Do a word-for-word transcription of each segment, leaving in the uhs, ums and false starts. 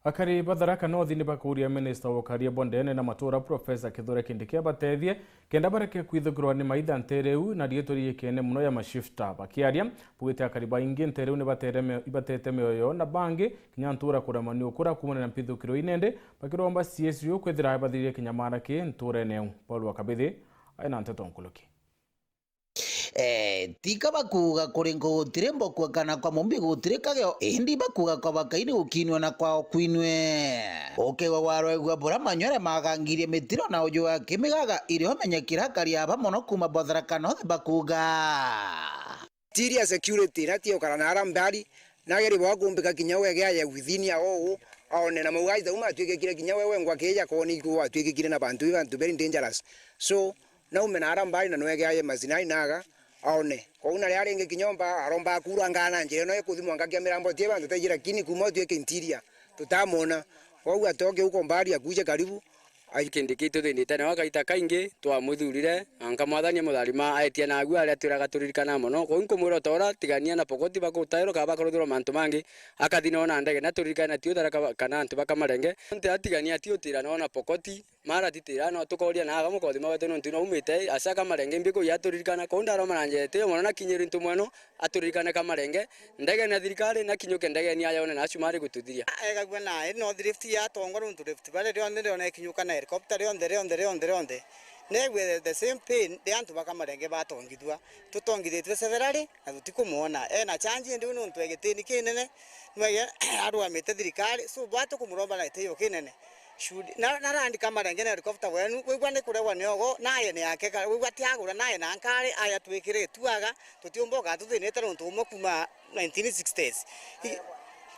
Akari ba Tharaka North ni bakuuria minista wa ukaria bwa ndene na matura Professor Kithure Kindiki abateethie kenda bareke kwithukirwa ni maitha nteere iu na riitwa riikene mono ya mashifta. Bakiaria, baugite akari baingi nteere iu ni bateere mio-, ibatete mioyo na bangi kinya ntuura kurema ni ukura kuumania na mpithukiro inende, bakiromba C S U kwithira bathiririe kinyamara ki ntuurene iu. Paul wa Kabithi aina nteto nkuruki. Eh, tika bakuuga kuri nku gutiri mbokua kana kwa mumbi gutiri kageo, indi bakuuga kwa bakai ni gukiinua na kwao kwinue. Ukegwa warwegua bura manywere magangirie mitiro na uju akimigaga irio menyekira akari aba mono kuuma bwa Tharaka North bakuuga. Interior security, na ti ukara na ara mbari, nageri bwa kumbika kinya wege aye within ya uu, aone na mauga aitha uma atwikikire kinya we wengwa kija koni ku atwikikire na bantu, bantu very dangerous. So, naume na ara mbari na nwege aye mazinai naga, aone. Kou na ria ringi kinya omba, aromba kuranga na njira ino ikuthimwa ngakia mirambo tie bantu taiji, lakini kuma utwike interior, tutamwona. Kwou atoke uko mbari akuje karibu, Ai-, Kindiki ituthinite nao kaita kaingi, twamuthurire, na nkamwathania mutharima aetia nagu aria twiraga turirikana mono. Kou nkumwira o ta uria tigania na Pokoti bakutairwa kana bakaruthirwa mantu mangi, akathi nao na ndege, na turirikane ti Utharaka ba-, kana antu ba Kamarenge. Nti atigania ti utira nao na Pokoti, mara titira nao, tukoria na aga mukothima wetu nontu naumite, aca Kamarenge mbiku ya turirikana. Kou ndaroma na njete mono na kinyiri ntu mweno, aturirikane Kamarenge, ndege na thirikari, na kinyuke ndege ni ayone na acumari gututhiria. Egagua na North Rift yatongwa nontu Rift Valley rionthe riona ikinyuka na helicopter rionthe, rionthe, rionthe, rionthe. Negue the same pain ri antu ba Kamarenge batongithua. Tutongithitue severally na tutikumwona. Ena change indi nontu e gitini kinene, nwege arugamite thirikari, so bwa tukumuromba na gitio kinene. Should, na, na randi Kamarenge na helicopter wenu, wigua ni kuregwa niogo, naye ni ake ka-, wigua ti agura, naye na nkari, aya twikire ituaga, tutiumba ugatuthinite nontu umwe kuma nineteen sixties. I-,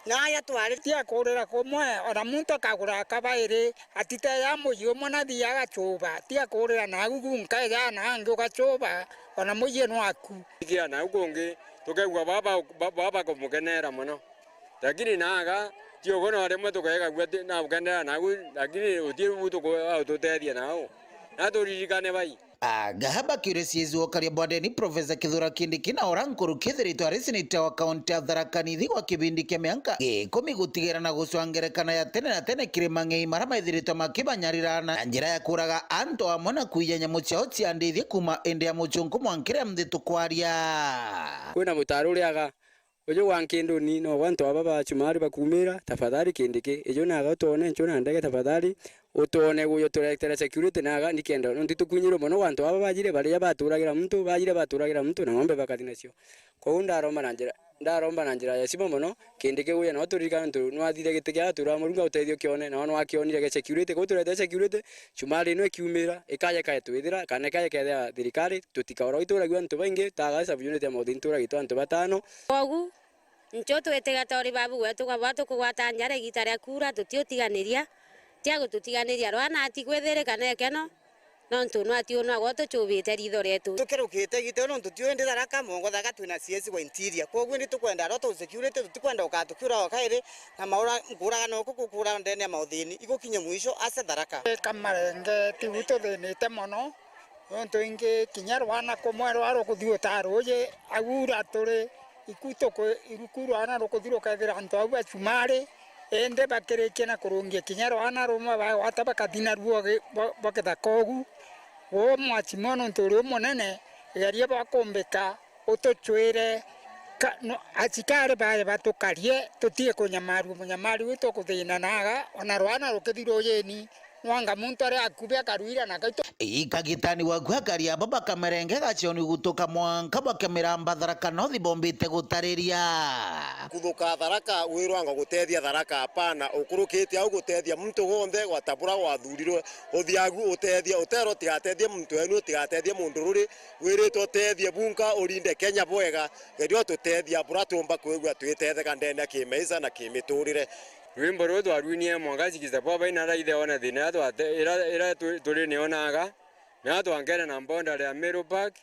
naye twari. Ti akurira kumwe, ona muntu akagura kabairi, atiteja muji umwe na thia agacuba, ti akurira nagu gunka eja na angi ugacuba, ona muji nwaku. Ikia nau kungi, tukegua baba, ba-, baba kumukenera mono. Lakini naaga, ti uguo no rimwe tukegagua ti, na ukenera nagu, lakini uti bu tuku-, ututethia nau. Na turirikane bai. Aga bakiuria C S U ukaria bwa ndeni Professor Kithure Kindiki na ura nkuru kithiritwe ari senator wa kaunti ya Tharaka Nithi gwa kibindi kia mianka ikumi gutigira na gucwa ngerekano ya tene na tene kiri mang'ei mara maithiritwe makibanyarira na njira ya kuraga antu amwe na kwija nyamu ciao cia ndithia kuma indi ya mucunku mwankire mthi tukwaria. Kwina mutaro uriaga Uju gwa Nkinduni no gwa antu aba ba Chumari bakumira, tafadhali Kindiki. Iju naga utwone nchu na ndege tafadhali, utwone uju turetere security naga nikenda nontu tukwinyirwe mono gwa antu aba bajire baria baturagira muntu, bajire baturagira muntu na ng'ombe bakathi nacio. Kwou ndaromba na njira, ndaromba na njira ya sima mono, Kindiki uja no turirikane nontu nwathire giti kia atura Murungu autethio kione, na nwa kionire gia security, kwou turetere security, Chumari ino ikiumira, ikaja ikaetwithira, kana ikaja ikethira thirikari, tutikaura ituragia antu baingi, taga sub unit ya Mauthi nturagitwe antu batano. Kwogu, nchu twitiga tori babu gwetu gabwa tukugwata njara igita ria kuura, tutiutiganiria, tia gututiganiria rwana atikwithirika na ekeno, nontu nwa tiu nwa gwo tuchubite ritho rietu. Tukerukite igita nontu tiu indi Tharaka, Mongo Tharaka twina C S wa interior. Kwogu indi tukwenda arwa tu security, tutikwenda ukaa tukiura o kairi, na maura nkuragano kuku kura ndene ya mauthini, igukinye mwisho ase Tharaka. Kamarenge, tiu tuthinite mono, nontu ingi kinya rwana kumwe rwa rukuthi utaa ruuji, au ura turi, iku tuku-, iruku rwana rukuthi rukethira antu au ba Chumari, indi bakirikia na kurungia kinya rwana rumwe bagwata bakathi naruo gi-, bwa, bwa kithaka ugu. Uu mwachimwa nontu uri umunene, geria bwa kumbika, utuchwire ka-, no, achikari bae batukarie, tutige kunyamarua, munyamari uu tukuthina naga, ona rwana rukithi rujini, nwanga muntu ari akubi akarwira na kaitu. Ikagitani waku akari aba bakamerenge gachoni gutuka mwanka bakemera mbathara kana uthi bombite gutariria. Kuthuka Tharaka, wirwanga gutethia Tharaka, apana, ukurukite au gutethia muntu wonthe gwata bura wathurirwe. Uthiagu utethia, uterwo tigatethie muntu wenu, tigatethie muntu ruri, wiritwe utethie bunka, urinde Kenya bwega, geria ututethia bura tumba kwigua twitetheka ndene ya kimaisha na kimiturire. Rwimbo ruu twarwinie mwanka cikisa bwa baina raithe one thina ira twate-, ira, ira tu-, turi nionaga, na twankene na boundary ya Meru Park,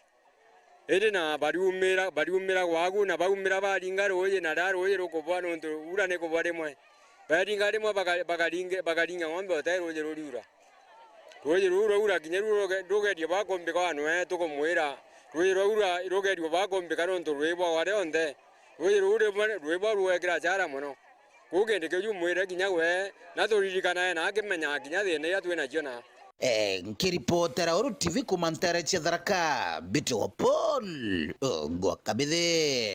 indi na bariumira, bariumira gwagu, na baumira baringa ruuji, na ria ruuji rukubwa, nontu ura nikubwa rimwe. Baringa rimwe baka-, bakaringe-, bakaringa ng'ombe utai ruuji ruriura. Ruuji ruu rwaura kinya ruu ruge-, rugerie bakumbika, wana we tukumwira, ruuji rwaura rugerie bakumbika nontu rwibwa ware onthe. Ruuji ruu rimwe rwibwa rugekira chara mono. Kuu kindi kiu jumwire kinya we, na turirikanae na akimenyaga kinya thina iria twi nacio na. Eh, nkiripotera Uru T V kuma ntere cia Tharaka, Mbitagwa Paul Ongwa Kabithi.